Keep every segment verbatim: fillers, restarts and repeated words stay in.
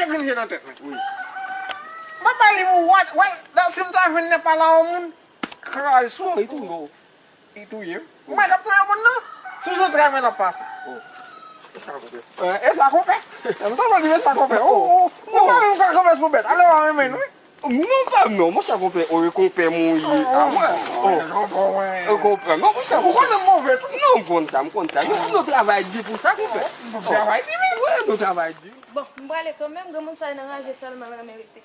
Vin jwe nan tèt mwen. Wi. Mwen pa li pou wè, wè, si m ta jwenn nèg pa la yon moun, kray sou li tou. Li touye m. Ou pa t ap touye moun non? Sou zantray mwen l ap pase. Oh. E sa konpè. E sa konpè. M ta pral di e sa konpè. Oh, oh. Mwen pa menm ka konpè sou bèt. Ale w a renmen nou wi. Non pa non, monchè konpè. Oh, e konpè m ou ye. Ah, mwen. Oh. E konpè mwen. E konpè. Non, monchè. Ou konn m move tou. Non, m konn sa, m konn sa. Nou, nou travay di pou sa, konpè. Nou travay di, wi. Wi, nou travay di. Bon, m prale kanmenm, granmoun sa nan raje sèlman l renmen rete.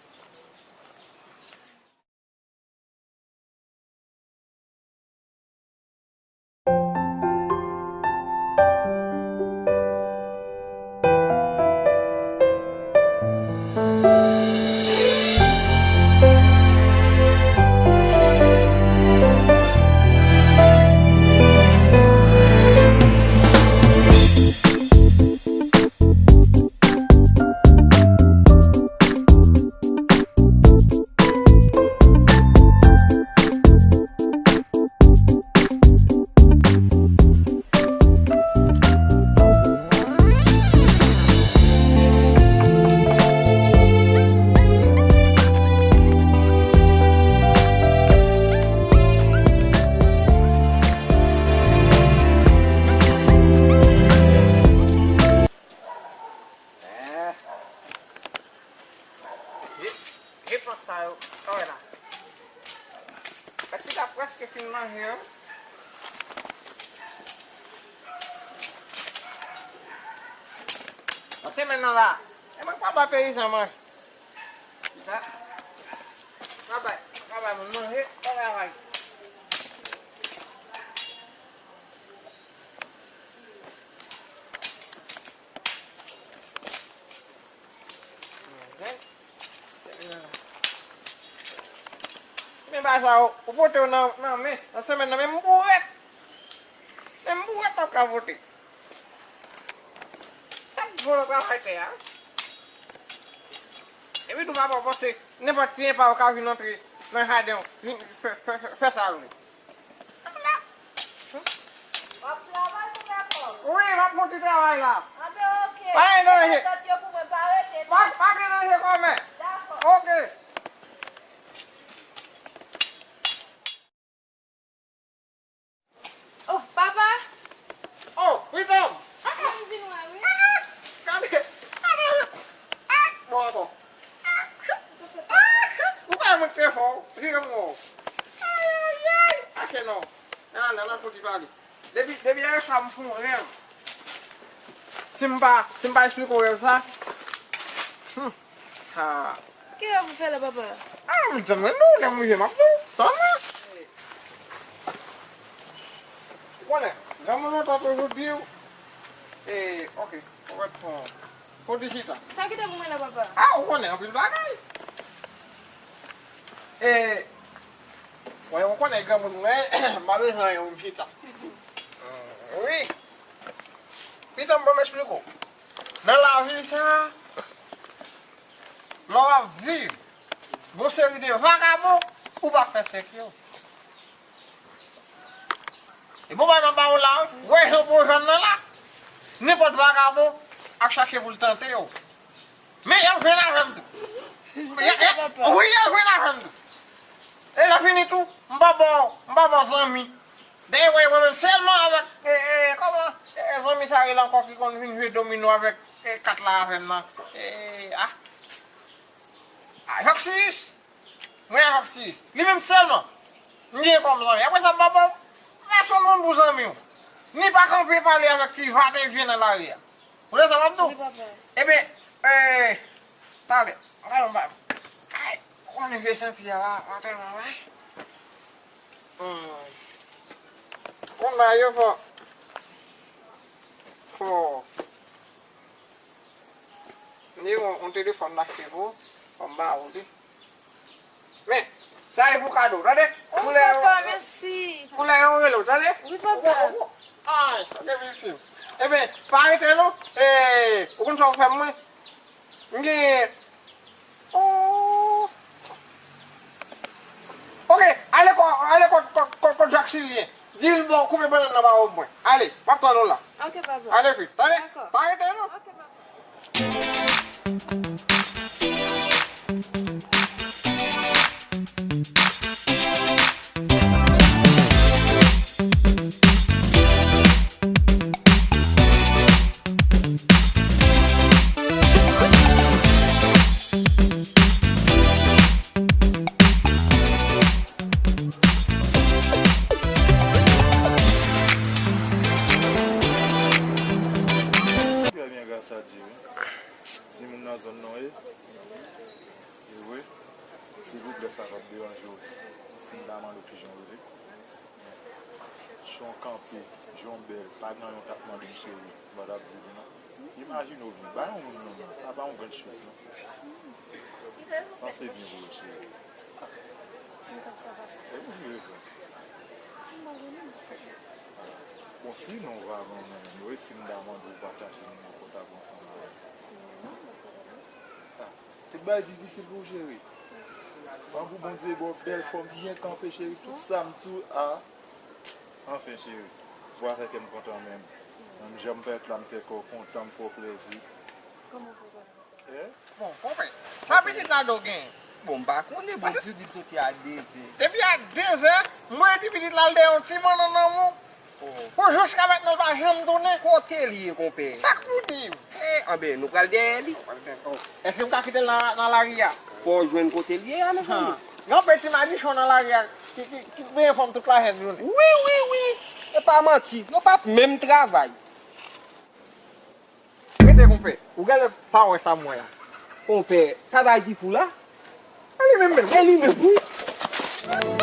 Gen plant sa yo, sa w wè la. Pèt li ta prèske fin manje yo. Nan semèn nan la, e mwen pa bay peyizan manje. Sa, pa bay, pa bay moun manje, pa travay. Men bagay sa yo, ou pote yo nan, nan men, nan semèn nan, men m bourèt. Men m bourèt m ap ka pote. Sa k bon nan travay tè a? Epi tou papa w panse nenpòt ki enpa w ka vin antre nan jaden w, vin fè, fè, fè, fè sa l vle. W ap travay pou fè kòb? Wi, m ap fon ti travay la. Anben, oke. Pa gen danje. Mete dòt yo pou mwen, pa rete, non. Pa, pa gen danje, kòmè. Dakò. Oke. Oh, papa! Oh, Pritom! Ah, ah. Mwen vin wè, wi. Ah, gade, gade. Ah, bon, ankò. Ah, ou pa mwen te fò, vire m wè w. Ay, ay, ay. Ake non. Nan, nan, nan, fouti pale. Depi, depi yè swa m fè yon rèv. Si m pa, si m pa eksplike w rèv sa. Hmm. Ha. Ki rèv ou fè la, papa? Ah, m tann mwen non, lè m rive m ap di w. Tann mwen. Ou konnen, granmoun lontan toujou di w, e, oke, ou mèt pran, pran ti chita. Sa ki te pou mwen la, papa? Ah, ou konnen anpil bagay. E, mwen, ou konnen granmoun mwen, m pa bezwen anyen pou m chita. Mm, wi. Pita m ban m eksplike w. Nan lavi sa, lè w ap viv, gon seri de vagabon, ou pa fè sèk yo. E bon bagay m ap ba w la, wi. Wè jan pou w jwenn nan la. Nenpòt vagabon ap chache pou l tante w. Men y ap jwenn avè m tou. Y a, y a, wi, y ap jwenn avè m tou. E lè fini tou, m pa ba w, m pa ba w zanmi. Dayè, w wè mwen menm sèlman avèk, e, e, kòman, e, e, zanmi sa rele ankò ki konn vin jwe domino avèk, e, kat la avè m nan. E, a. A, Jòksiris. Mwen ak Jòksiris. Li menm sèlman. M gen kòm zanmi. Apre sa, m pa ba w pèsonn moun pou zanmi w. Ni pa kanpe pale avèk ti va te vye nan lari a. Ou tande sa m ap di w? Wi, papa. Ebyen, e, talè. Talè, m pa. Ay, ou konnen vye santi a, pa, pa tèlman, wi. Hmm. Konn bagay yo fò. Fò. M te gen yon, yon telefòn m achte pou ou, fò m ba ou li. Men, sa e pou kado, tande? Wi, papa, mèsi. Koulè yo rele w, tande? Wi, papa. Ou, ou, ou. Ay, ok, mèsi. Ebyen, pa rete non. E, ou konn sa w fè m, mwen? M gen, oh. Ok, ale kò, ale kò, kò, kò, kò Jackson li ye. Di l ba w koupe bannann nan ba w mwen. Ale, m ap tann ou la. Ok, papa. Ale vit, tande? Dakò. Pa rete non. Ok, papa. Trè byen, gras a Dye, wi. Timoun nan zòn nan, wi. E wi. Silvouplè, sa p ap deranje w si m ta mande w kijan w rele? Jan w kanpe, jan w bèl, pa gen anyen w t ap mande m, cheri. M pa t ap di w li non. Imajine w vin, ba yon moun non, non, sa pa yon grann chans non. Panse byen pou yo, cheri. Se pou vre vre. Bon, sinon w pa renmen m, wi, si m ta mande w pataje nimewo pòtab ou ansanm avè m. Ah, tout bagay difisil pou w, cheri. Tanpri Bondye ba w bèl fòm, byen kanpe, cheri. Tout sa m di w a. Anfen, cheri, w a fè kè m kontan menm. Menm jan m parèt la, m fè kè w kontan, m fè w plèzi. Eh? Bon, konpè, sa pitit la do gen? Bon, m pa konnen, bon, di li soti a dezè. Depi a dezè, m wè ti pitit la, l dèyè yon ti bannann nan men w. Pou jiska mentnan, l pa janm tounen. Kote l ye, konpè? Sa k pou di m? Eh, anben, nou pral dèyè li. Èske m ka kite l nan, nan lari a? Fò w jwenn kote l ye a, mezanmi. Gen yon peti madichon nan lari a ki, ki, ki benyen fanm tout lajèn jounen. Wi, wi, wi. E pa manti. Yo p ap menm travay. Rete, konpè. Ou genlè pa wè sa m wè a. Konpè, sa bay ki fou la? E li menm menm. E li menm, wi.